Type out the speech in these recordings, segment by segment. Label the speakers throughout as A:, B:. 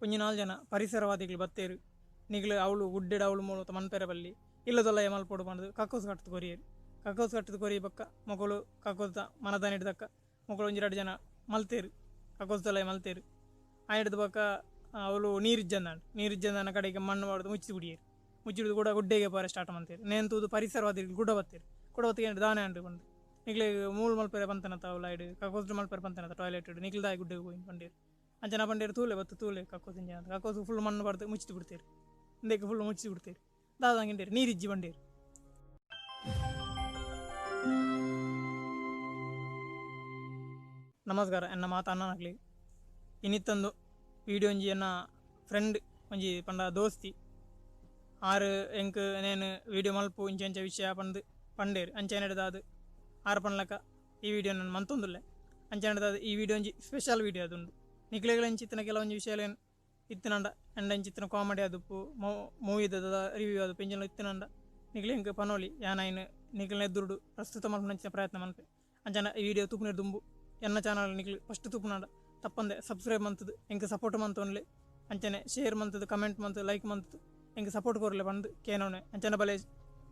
A: ಒಂಜಿ ನಾಲ್ ಜನ ಪರಿಸರವಾದಿಗಳು ಬತ್ತೇರು ನಿಗ್ಲು ಅವಳು ಗುಡ್ಡೆಡ್ ಅವಳು ಮೂಲ ಮನ್ಪೆರೆ ಬಲ್ಲಿ ಇಲ್ಲದೊಲ್ಲ ಮಲ್ಪೊಡು ಪಂಡ್ದು ಕಕ್ಕೋಸ್ ಕಟ್ಟದು ಕೊರಿಯರು. ಕಕ್ಕೋಸ್ ಕಟ್ಟದು ಕೊರಿ ಬೊಕ್ಕ ಮೊಕುಲು ಕಕ್ಕೋಸ್ದ ಮನದಾನಿಡ್ದಕ್ಕ ಮೊಕುಲು ಒಂಜಿ ರಡ್ಡ್ ಜನ ಮಲ್ತೇರು ಕಕ್ಕೋಸ್ದೊಲ ಮಲ್ತೇರು. ಆಯಿಡ್ದ್ ಬೊಕ್ಕ ಅವಳು ನೀರಿಜ್ಜಂದಾಂಡ್ ನೀರಿಜ್ಜಂದಾನ ಕಡೆಗೆ ಮಣ್ಣು ಪಾಡ್ದು ಮುಚ್ಚಿದ್ ಬುಡಿಯೆರ್. ಮುಚ್ಚಿಡ್ದು ಕೂಡ ಗುಡ್ಡೆಗೆ ಪೋರೆ ಸ್ಟಾರ್ಟ್ ಮಂತೇರು. ನೇನ್ ತೂದು ಪರಿಸರವಾದಿಗಳು ಗುಡ್ಡ ಬತ್ತೇರು. ಕುಡ ಬತ್ತಿಗೆ ದಾನೆ ಆಂಡ್ ಪಂದ್ ನಿಕ್ಲೆಗ್ ಮೂಲು ಮಲ್ಪೆರೆ ಪಂತನತ ಅವ್ಲು ಕಕ್ಕೋಸ್ ಮಲ್ಪೆರೆ ಪಂತನತ ಟಾಯ್ಲೆಟ್ ನಿಕ್ಲ್ ದಾಯೆ ಗುಡ್ಡೆಗ್ ಪೋಯಿನಿ ಪಂಡೇರು. ಅಂಚನ ಪಂಡೇರು ತೂಲೆ ಬತ್ತು ತೂಲೆ ಕಕ್ಕೋಸ್ ಇಂಚ ಕಕ್ಕೋಸ್ ಫುಲ್ ಮಣ್ಣು ಪಾಡ್ದು ಮುಚ್ಚಿದ್ ಬಿಡ್ತೇರು. ಇಂದೆಕ್ ಫುಲ್ ಮುಚ್ಚಿದ್ ಬಿಡ್ತೇರು. ದಾದ ನೀರಿಜ್ಜಿ ಪಂಡೇರು. ನಮಸ್ಕಾರ ಎನ್ನ ಮಾತ ಅಣ್ಣನಕ್ಲೆ ಇನಿತ್ತೊಂದು ವೀಡಿಯೋ ಒಂಜಿ ಎನ್ನ ಫ್ರೆಂಡ್ ಒಂಜಿ ಪಂಡ ದೋಸ್ತಿ ಆರು ಎಂಕ್ ನೇನು ವೀಡಿಯೋ ಮಲ್ಪು ಇಂಚ ಇಂಚ ವಿಷಯ ಪಂದ್ ಪಂಡೇರು. ಅಂಚ ದಾದು ಆರು ಪನ್ಲಕ ಈ ವೀಡಿಯೋ ನಾನು ಮಂತೊಂದುಲ್ಲೆ. ಅಂಚ ದಾದು ಈ ವೀಡಿಯೋ ಒಂಜಿ ಸ್ಪೆಷಲ್ ವೀಡಿಯೋ ಅದುಂಡು. ನಿಕ್ಲೆಗಳ ಇಂಚಿತ್ತಿನ ಕೆಲವೊಂಜಿ ವಿಷಯಲೇನು ಇತ್ತಿನಂಡ ಎಂಡ ಇಂಚಿತ್ತಿನ ಕಾಮಿಡಿ ಆದುಪ್ಪು ಮೂವಿದ ರಿವ್ಯೂ ಆದುಪ್ಪು ಇಂಚಿನ ಇತ್ತಿನಂಡ ನಿಕ್ಲೆ ಎಂಕ್ ಪನೋಲಿ ಯಾನ್ ಐನ್ ನಿಕ್ಲೆನ ಎದುರುಡು ಪ್ರಸ್ತುತ ಮಲ್ಪುನಂಚಿನ ಪ್ರಯತ್ನ ಮನ್ಪೆ. ಅಂಚನ ಈ ವೀಡಿಯೋ ತೂಪುನ ದುಂಬು ಎನ್ನ ಚಾನಲ್ ನಿಕ್ಲು ಫಸ್ಟ್ ತೂಪುನಂಡ ತಪ್ಪಂದೆ ಸಬ್ಸ್ಕ್ರೈಬ್ ಮಂತುದು ಎಂಕ್ ಸಪೋರ್ಟ್ ಮಂತೊನ್ಲೆ. ಅಂಚನೆ ಶೇರ್ ಮಂತುದು ಕಮೆಂಟ್ ಮಂತುದು ಲೈಕ್ ಮಂತುದು ಎಂಕ್ ಸಪೋರ್ಟ್ ಕೊರ್ಲೆ ಪಂದ್ ಕೇನೋನೆ. ಅಂಚನೆ ಬಲೆ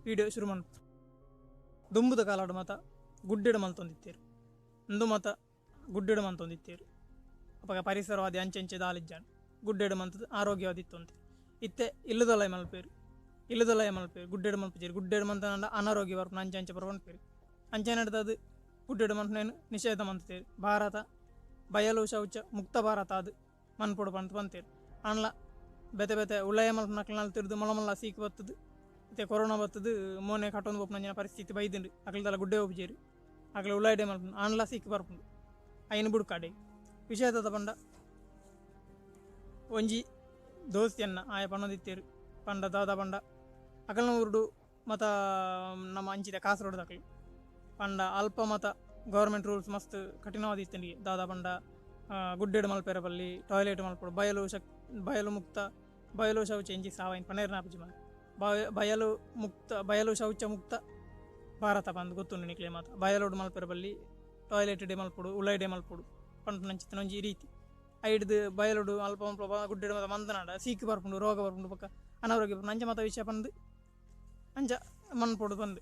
A: ವೀಡಿಯೋ ಶುರು ಮನ್ಪು. ದುಂಬುದ ಕಾಲಡ್ ಮಾತ ಗುಡ್ಡೆಡ್ ಮಲ್ತೊಂದಿತ್ತೇರು. ಉಂದು ಮಾತ ಗುಡ್ಡೆಡ್ ಮಲ್ತೊಂದಿತ್ತೇರು. ಅಪಗ ಪರಿಸರವಾದಿ ಅಂಚೆ ದಾಲಿಜ್ಜಾಂಡ್ ಗುಡ್ಡೆಡ್ ಮಂತುದು ಆರೋಗ್ಯವಾದಿ ಇತ್ತೊಂತೆ. ಇತ್ತೆ ಇಲ್ಲದೊಲೈ ಮಲ್ಪೇರು ಇಲ್ಲದೊಲೈ ಮಲ್ಪೇರು ಗುಡ್ಡೆಡ್ ಮಲ್ಪುಜೆರ್. ಗುಡ್ಡೆಡ್ ಮಂತನಂಡ ಅನಾರೋಗ್ಯ ಬರ್ಪುನ ಅಂಚೆ ಅಂಚೆ ಪೂರ ಪನ್ಪೆರ್. ಅಂಚನೆ ನಡ್ದದು ಗುಡ್ಡೆಡ್ ಮನ್ಪುನೇನ್ ನಿಷೇಧ ಮಂತುತೇರು. ಭಾರತ ಬಯಲು ಶೌಚ ಮುಕ್ತ ಭಾರತ ಆದ್ ಮನ್ಪೊಡು ಪಂದ್ ಪಂತೇರು. ಆಂಡ್ಲ ಬೇತೆ ಬೇತೆ ಉಳ್ಳಾಯ ಮಲ್ಪುನಕ್ಲೆನ ತಿರ್ದು ಮಲ್ಲ ಮಲ್ಲ ಸೀಕ್ ಬತ್ತುದು ಇತ್ತೆ ಕೊರೋನಾ ಬತ್ತುದು ಮೋನೆ ಕಟ್ಟೊಂದು ಪೋಪುನಂಚಿನ ಪರಿಸ್ಥಿತಿ ಬೈದುಂಡು. ಅಕ್ಲೆದಲ ಗುಡ್ಡೆ ಒಪ್ಪುಜೆರ್ ಅಕ್ಲೆ ಉಳ್ಳಾಯ್ಡೆ ಮಲ್ಪುನು ಆಂಡ್ಲ ಸೀಕ್ ಬರ್ಪುಂಡು ಐನ್ ಬುಡ್ಕಾಡೆ. ವಿಷಯ ದಾದ ಪಂಡ ಒಂಜಿ ದೋಸ್ತಿಯನ್ನ ಆಯ ಪನೊಂದಿತ್ತೇರು. ಪಂಡ ದಾದ ಪಂಡ ಅಕಲ್ನ ಊರುಡು ಮತ ನಮ್ಮ ಅಂಚಿದ ಕಾಸರಗೋಡು ಪಂಡ ಅಲ್ಪ ಮತ ಗೌರ್ಮೆಂಟ್ ರೂಲ್ಸ್ ಮಸ್ತ್ ಕಠಿಣವಾದ ಇತ್ತಂಡಿ. ದಾದ ಪಂಡ ಗುಡ್ಡೆಡ್ ಮಲ್ಪೆರೆ ಬಲ್ಲಿ ಟಾಯ್ಲೆಟ್ ಮಲ್ಪೊಡು ಬಯಲು ಶಕ್ ಬಯಲು ಮುಕ್ತ ಬಯಲು ಶೌಚ ಇಂಚಿ ಸಾವೈನ್ ಪನೇರ್ನ ಆಪುಜಿ ಮಾರ್ರೆ. ಬಯಲು ಮುಕ್ತ ಬಯಲು ಶೌಚ ಮುಕ್ತ ಭಾರತ ಪಂದ್ ಗೊತ್ತುಂಡು ನಿಕ್ಲೆ ಮಾತ. ಬಯಲುಡು ಮಲ್ಪೆರೆ ಬಲ್ಲಿ ಟಾಯ್ಲೆಟ್ ಡೆ ಮಲ್ಪೊಡು ಉಲೈಡೆ ಮಲ್ಪೊಡು ಪನ್ಪುನಂಚಿತ್ತಿನ ಒಂಜಿ ರೀತಿ. ಐಡ್ದ್ ಬಯಲುಡು ಅಲ್ಪ ಮುಲ್ಪ ಗುಡ್ಡೆಡ್ ಮಾತ ಮಂತನಾಂಡ ಸೀಕ್ ಬರ್ಪುಂಡು ರೋಗ ಬರ್ಪುಂಡು ಬೊಕ್ಕ ಅನಾರೋಗ್ಯ ಬರ್ಪುಂಡು ಅಂಚ ಮಾತ ವಿಷಯ ಪಂದ್ ಅಂಚ ಮನ್ಪೊಡು ಪಂದ್.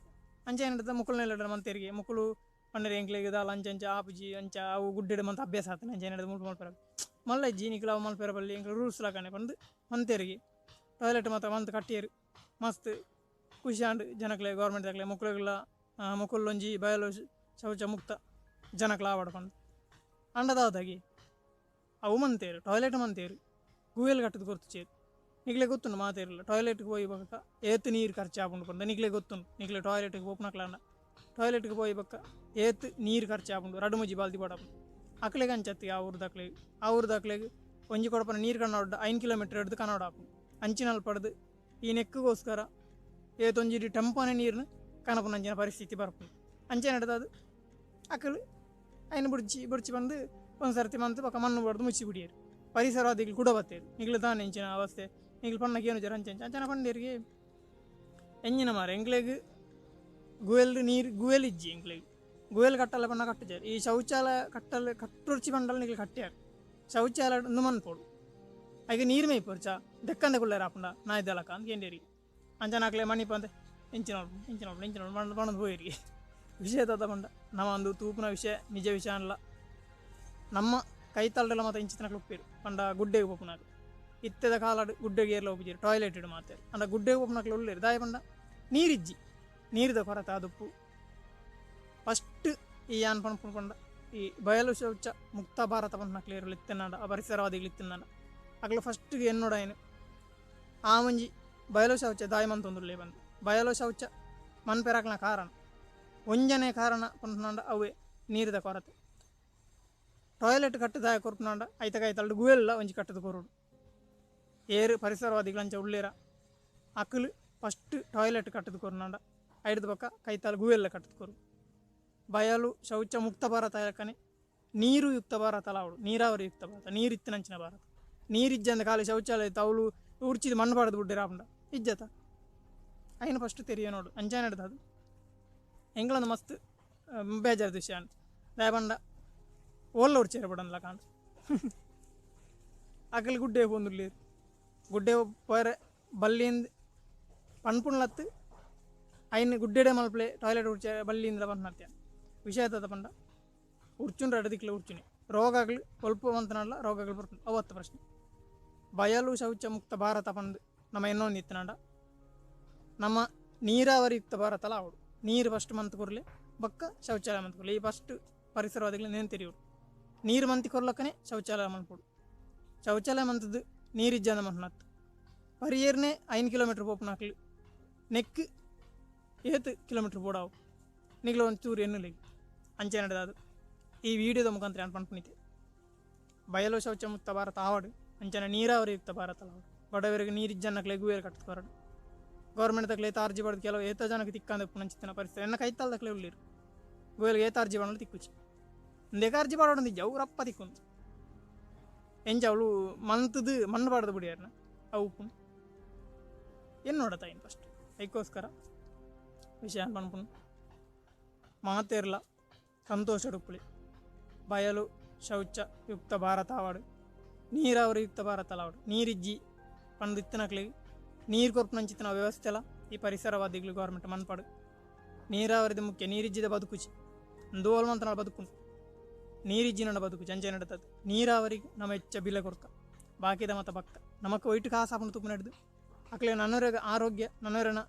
A: ಅಂಚ ಏನಿಡ್ದ ಮೊಕುಲ್ನೆಲ್ಲಡ ಮಂತೆರ್ಗೆ ಮೊಕುಲು ಪಂಡೆರ್ ಎಂಕ್ಲೆಗ್ ದಾಲ ಅಂಚ ಅಂಚ ಆಪುಜಿ ಅಂಚ ಅವು ಗುಡ್ಡೆಡ್ ಮಂತ ಅಭ್ಯಾಸ ಆತುಂಡು ಅಂಚ ಏನಿಡ್ದ್ ಮುಲ್ಪ ಮಲ್ಪೆರೆ ಮಲ್ಲ ಇಜ್ಜಿ ನಿಕುಲು ಅವು ಮಲ್ಪೆರೆ ಬಲ್ಲಿ ಎಂಕ್ಲೆ ರೂಲ್ಸ್ ಲಕನೆ ಪಂದ್ ಮಂತೆರ್ಗೆ. ಟಾಯ್ಲೆಟ್ ಮಾತ ಮಂತ್ ಕಟ್ಟಿಯೆರ್ ಮಸ್ತ್ ಖುಷಿ ಆಂಡ್ ಜನಕ್ಲೆ ಗೌರ್ಮೆಂಟ್ ದಕ್ಲೆ ಮೊಕುಲೆಗ್ಲ ಮೊಕುಲು ಒಂಜಿ ಬಯಲು ಶೌಚ ಮುಕ್ತ ಜನಕ್ಲು ಆವಡ್ ಪಂದ್. ಆಂಡ ದಾದಾಗಿ ಅವು ಮಂತೇರು ಟಾಯ್ಲೆಟ್ ಮಂತೇರು ಗುವೆಲ್ ಕಟ್ಟುದು ಕೊರ್ತುಜೆರ್. ನಿಕ್ಲೆ ಗೊತ್ತುಂಡು ಮಾತೆರ್ಲ ಟಾಯ್ಲೆಟ್ಗ್ ಪೋಯಿ ಬೊಕ್ಕ ಏತ್ ನೀರು ಖರ್ಚು ಆಪುಂಡು ಪಂದ್ ನಿಕ್ಲೆ ಗೊತ್ತುಂಡು. ನಿಕ್ಲೆ ಟಾಯ್ಲೆಟ್ಗ್ ಪೋಪುನಕ್ಲಾಂಡ ಟಾಯ್ಲೆಟ್ಗ್ ಪೋಯಿ ಬೊಕ್ಕ ಏತ್ ನೀರು ಖರ್ಚು ಆಪುಂಡು ರಡ್ಡ್ ಮೂಜಿ ಬಾಲ್ದಿ ಬೋಡಾಪುಂಡು. ಅಕ್ಲೆಗ್ ಅಂಚತ್ತ್ ಆ ಊರುದಕ್ಲೆಗ್ ಆ ಊರುದಕ್ಲೆಗ್ ಒಂಜಿ ಕೊಡಪನ ನೀರು ಕನ್ನೋಡ್ 5 ಕಿಲೋಮೀಟರ್ ಹಿಡ್ದು ಕನ್ನೋಡ್ ಆಪುಂಡು. ಅಂಚಿನಲ್ಪಡ್ದು ಈ ನೆಕ್ಕ್ಗೋಸ್ಕರ ಏತೊಂಜಿ ಇಡೀ ಟೆಂಪೋನೆ ನೀರ್ನ್ ಕನಪುನಂಚಿನ ಪರಿಸ್ಥಿತಿ ಬರ್ಪುಂಡು. ಅಂಚನೆ ನಡ್ದದು ಅಕುಲು ಐನ್ ಬುಡ್ಚಿ ಬುಡ್ಚಿ ಪಂದ್ ಒಂಜಿ ಸರ್ತಿ ಮಂತ್ ಬೊಕ್ಕ ಮಣ್ಣು ಪಾಡ್ದು ಮುಚ್ಚಿ ಬುಡಿಯೆರ್. ಪರಿಸರವಾದಿಗಳು ಕುಡ ಬತ್ತೆರ್ ನಿಕ್ಲೆ ದಾನೆ ಇಂಚಿನ ಅವಸ್ಥೆ ನಿಕ್ಲು ಪನ್ನ ಕೇನುಜೆರ್ ಅಂಚ ಅಂಚ ಅಂಚನ ಪಂಡೆರ್ಗೆ ಎಂಚಿನ ಮಾರ್ರೆ ಎಂಕ್ಲೆಗ್ ಗುವೆಲ್ ನೀರು ಗುವೆಲ್ ಇಜ್ಜಿ ಎಂಕ್ಲೆಗ್ ಗುವೆಲ್ ಕಟ್ಟಲೆ ಪಂಡ ಕಟ್ಟುಜೆರ್. ಈ ಶೌಚಾಲಯ ಕಟ್ಟಲೆ ಕಟ್ಟೊರ್ಚಿ ಪಂಡಲ ನಿಕ್ಲು ಕಟ್ಟಿಯರ್ ಶೌಚಾಲಯ ಉಂದು ಮನ್ಪೊಡು ಐಕ್ ನೀರು ಮೈಪೊರ್ಚ ದೆಕ್ಕಂದೆ ಕುಲ್ಲೆರ್ ಆಪುಂಡ ನಾಯಿದಲಕ ಅಂದ್ ಕೇಂಡೆರ್. ಅಂಚನ ಅಕ್ಲೆ ಮಣಿಪಂದೆ ಇಂಚಿನ ಇಂಚಿನ ಇಂಚಿನ ಪಂಡ್ ಪಂಡೊಂದು ಪೋಯೆರ್ಗೆ. ವಿಷಯ ದಾದ ಪಂಡ ನಮ ಅಂದು ತೂಪುನ ವಿಷಯ ನಿಜ ವಿಷಯ ಅನ್ಲ ನಮ್ಮ ಕೈತಲ್ಡೆಲ ಮಾತ ಇಂಚಿತ್ತಿನಕ್ಲು ಉಪ್ಪೆರ್ ಪಂಡ ಗುಡ್ಡೆಗ್ ಪೋಪುನಕ್ಲು. ಇತ್ತೆದ ಕಾಲಡ್ ಗುಡ್ಡೆಗ್ ಏರ್ಲ ಪೋಪುಜೆರ್ ಟಾಯ್ಲೆಟ್ ಡ್ ಮಾತೆರ್. ಆಂಡ ಗುಡ್ಡೆಗ್ ಪೋಪುನಕ್ಲು ಉಲ್ಲೆರ್ ದಾಯೆ ಪಂಡ ನೀರಿಜ್ಜಿ ನೀರ್ದ ಕೊರತೆ ಆದುಪ್ಪು. ಫಸ್ಟ್ ಈ ಯಾನ್ ಪನ್ಪುನು ಪಂಡ ಈ ಬಯಲು ಶೌಚ ಮುಕ್ತ ಭಾರತ ಪನ್ಪುನಕ್ಲು ಏರ್ಲ ಇತ್ತಿನಾಂಡ ಆ ಪರಿಸರವಾದಿಗಳು ಇತ್ತಿನಾಂಡ ಅಕ್ಲು ಫಸ್ಟ್ ಎನ್ನೊಡಾಯಿನ ಆ ಒಂಜಿ ಬಯಲು ಶೌಚ ದಾಯೆ ಮಂತೊಂದುಲ್ಲೆ ಪಂದ್. ಬಯಲು ಶೌಚ ಮನ್ಪೆರಾಕ್ನ ಕಾರಣ ಒಂಜನೇ ಕಾರಣ ಪನ್ಪುನಾಂಡ ಅವೇ ನೀರ್ದ ಕೊರತೆ. ಟಾಯ್ಲೆಟ್ ಕಟ್ಟುದಾಯ ಕೊರ್ಪುನಾಂಡ ಐತ ಕೈತಲ್ಡ್ ಗುವೆಲ್ಲ ಒಂಜಿ ಕಟ್ಟುದು ಕೊರೊಡು. ಏರ್ ಪರಿಸರವಾದಿಗಳು ಅಂಚ ಉಲ್ಲೆರ ಅಕುಲು ಫಸ್ಟ್ ಟಾಯ್ಲೆಟ್ ಕಟ್ಟುದು ಕೊರ್ನಾಂಡ ಐಡ್ದ್ ಬೊಕ್ಕ ಕೈತಲ್ ಗುವೆಲ್ಲ ಕಟ್ಟುದು ಕೊರು. ಬಯಲು ಶೌಚ ಮುಕ್ತ ಭಾರತ ಲೆಕ್ಕನೆ ನೀರು ಯುಕ್ತ ಭಾರತ ಆವೊಡು ನೀರಾವರಿ ಯುಕ್ತ ಭಾರತ ನೀರು ಇತ್ತಿನಂಚಿನ ಭಾರತ. ನೀರಿಜ್ಜಂದೆ ಖಾಲಿ ಶೌಚಾಲಯ ಅವ್ಲು ಉರ್ಚಿದ್ ಮಣ್ಣು ಪಾಡ್ದು ಬುಡ್ಡೆರ್ ಆಪುಂಡ ಇಜ್ಜತ ಐನ್ ಫಸ್ಟ್ ತೆರಿಯೊನೊಡು. ಅಂಚನೆ ಅದು ಎಂಕ್ಲೊಂದು ಮಸ್ತ್ ಬೇಜಾರ್ ವಿಷಯ ಆಂಡ್ ದಾಯೆ ಪಂಡ ಓಲ್ಲ ಉರ್ಚೆರೆ ಬುಡಂದ್ಲ ಕಾಂಡ್. ಅಕಲ್ ಗುಡ್ಡೆ ಪೋಂದುಲ್ಲೇರು ಗುಡ್ಡೆ ಪೋರೆ ಬಲ್ಲಿಂದ್ ಪನ್ಪುಣ್ಲತ್ತು ಐನ್ ಗುಡ್ಡೆಡೆ ಮಲ್ಪಲೆ ಟಾಯ್ಲೆಟ್ ಉರ್ಚೆ ಬಲ್ಲಿಂದ ಪನ್ಪತ್ಯ ವಿಷಯ ದಾದ ಪಂಡ ಉರ್ಚುಂಡ ಅಡದಿಕ್ಲೆ ಉರ್ಚುನಿ ರೋಗಗಳು ಒಲ್ಪ ಮಂತನಲ್ಲ ರೋಗಗಳು ಬರ್ಪುಂಡು ಅವತ್ತು ಪ್ರಶ್ನೆ. ಬಯಲು ಶೌಚ ಮುಕ್ತ ಭಾರತ ಪಂದ್ ನಮ್ಮ ಎನ್ನೊಂದು ಇತ್ತನಾಂಡ ನಮ್ಮ ನೀರಾವರಿ ಯುಕ್ತ ಭಾರತಲ ಆವಡು. ನೀರು ಫಸ್ಟ್ ಮಂತ್ ಕೊರ್ಲೆ ಬೊಕ್ಕ ಶೌಚಾಲಯ ಮಂತ್ ಕೊರ್ಲೆ. ಈ ಫಸ್ಟ್ ಪರಿಸರವಾದಿಗಳು ನೇನು ತೆರಿಯೋಡು ನೀರು ಮಂತಿ ಕೊರ್ಲಕ್ಕನೆ ಶೌಚಾಲಯ ಮನ್ಪೊಡು. ಶೌಚಾಲಯ ಮಂತದ್ದು ನೀರಿಜ್ಜಂದ ಮನ್ಪುನತ್ತು ಪರಿಯೇರ್ನೆ 5 ಕಿಲೋಮೀಟ್ರ್ ಪೋಪುನಕ್ಲು ನೆಕ್ ಏತ್ ಕಿಲೋಮೀಟ್ರ್ ಪೋಡಾವು ನಿಗ್ಲ ಒಂದು ಚೂರು ಎನ್ನುಲಿಗೆ ಅಂಚೆ ನಡೆದಾದು ಈ ವಿಡಿಯೋದ ಮುಖಾಂತರ ನಾನು ಪನ್ಪುನಿತೆ. ಬಯಲು ಶೌಚ ಮುಕ್ತ ಭಾರತ ಆವಡು ಅಂಚನೆ ನೀರಾವರಿ ಯುಕ್ತ ಭಾರತ ಆವಡು. ಬಡವರಿಗೆ ನೀರಿಜ್ಜನ್ನಕ್ಲೆ ಗುವೇರು ಕಟ್ಟುಕೊರಡು ಬರಡು ಗೌರ್ಮೆಂಟ್ ತಕ್ಲೆ ಏತ ಅರ್ಜಿ ಪಡೆದು ಕೆಲವು ಏತ ಜನಕ್ಕೆ ತಿಕ್ಕಂದ ಪುನಂಚಿತ್ತಿನ ಪರಿಸ್ಥಿತಿ ಎನ್ನ ಕೈತಾಲ್ ತಕ್ಲೆ ಉಳ್ಳೀರು ಗುವೇಲ್ಗೆ ಏತ ಅರ್ಜಿ ಪಡಲು ತಿಕ್ಕುಚಿ ಇಂದೇಕ ಅರ್ಜಿ ಪಾಡೋದು ಅವರಪ್ಪ ತಿಕ್ಕೊಂದು ಎಂಚ ಅವಳು ಮಂತದ್ದು ಮಣ್ಣು ಪಾಡದು ಬಿಡಿಯಾರನ ಅವು ಉಪ್ಪು ಏನು ತಾಯಿನ ಫಸ್ಟ್ ಐಕ್ಕೋಸ್ಕರ ವಿಷಯ ಪನ್ಪುನು ಮಾತೆರ್ಲ ಸಂತೋಷ ಉಪ್ಪುಲಿ. ಬಯಲು ಶೌಚ ಯುಕ್ತ ಭಾರತ ಆವಡು ನೀರಾವರಿ ಯುಕ್ತ ಭಾರತ ಆವಡು. ನೀರಿಜ್ಜಿ ಪಂದು ಇತ್ತನಕ್ಲಿಗೆ ನೀರು ಕೊರ್ಪುನಂಚಿತ್ತಿನ ವ್ಯವಸ್ಥೆಲ ಈ ಪರಿಸರವಾದಿಗಳು ಗೌರ್ಮೆಂಟ್ ಮನ್ಪಾಡು. ನೀರಾವರಿದ ಮುಖ್ಯ ನೀರಿಜ್ಜಿದ ಬದುಕುಚಿ ದೋಲ್ ಮಂತನ ಬದುಕು ನೀರಿಜ್ಜಿನ ಬದುಕು ಚಂಚೆ ನಡತದ್ದು ನೀರಾವರಿಗೆ ನಮ್ಮ ಹೆಚ್ಚ ಬಿಲೆ ಕೊರ್ಕ ಬಾಕಿದ ಮತ ಬಕ್ಕ ನಮಕ್ ಒಯ್ಟು ಕಾಸು ತುಪ್ಪು ನಡೆದು ಅಕ್ಲೆ ನನ್ನೊರ ಆರೋಗ್ಯ ನನ್ನೊರನ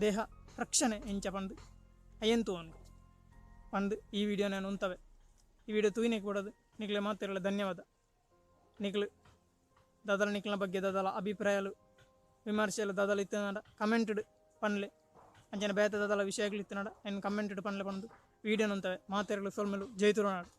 A: ದೇಹ ರಕ್ಷಣೆ ಎಂಚ ಪಂದು ಅಯ್ಯಂತು ಅನ್ಕೊ ಪಂದು ಈ ವಿಡಿಯೋ ನಾನು ಉಂತವೆ. ಈ ವಿಡಿಯೋ ತೂಯಿನೇ ಕೊಡೋದು ನಿಕ್ಲೆ ಮಾತಿರಲ್ಲ ಧನ್ಯವಾದ. ನಿಕ್ಲು ದಾದಲ ನಿಕ್ಲಿನ ಬಗ್ಗೆ ದಾದಲ ಅಭಿಪ್ರಾಯಲು ವಿಮರ್ಶೆಲು ದಾದಲ ಇತ್ತನಾಡ ಕಮೆಂಟೆಡ್ ಪನ್ಲೆ ಅಂಚನೆ ಬೇತ ದಾದಲ ವಿಷಯಗಳು ಇತ್ತನಾಡ ಏನು ಕಮೆಂಟೆಡ್ ಪನ್ಲೆ ಪಂದು ವಿಡಿಯೋನ ಉಂತವೆ ಮಾತಿರಲು ಸೊಲ್ಮೆಲು ಜೈ ತುಳುನಾಡು.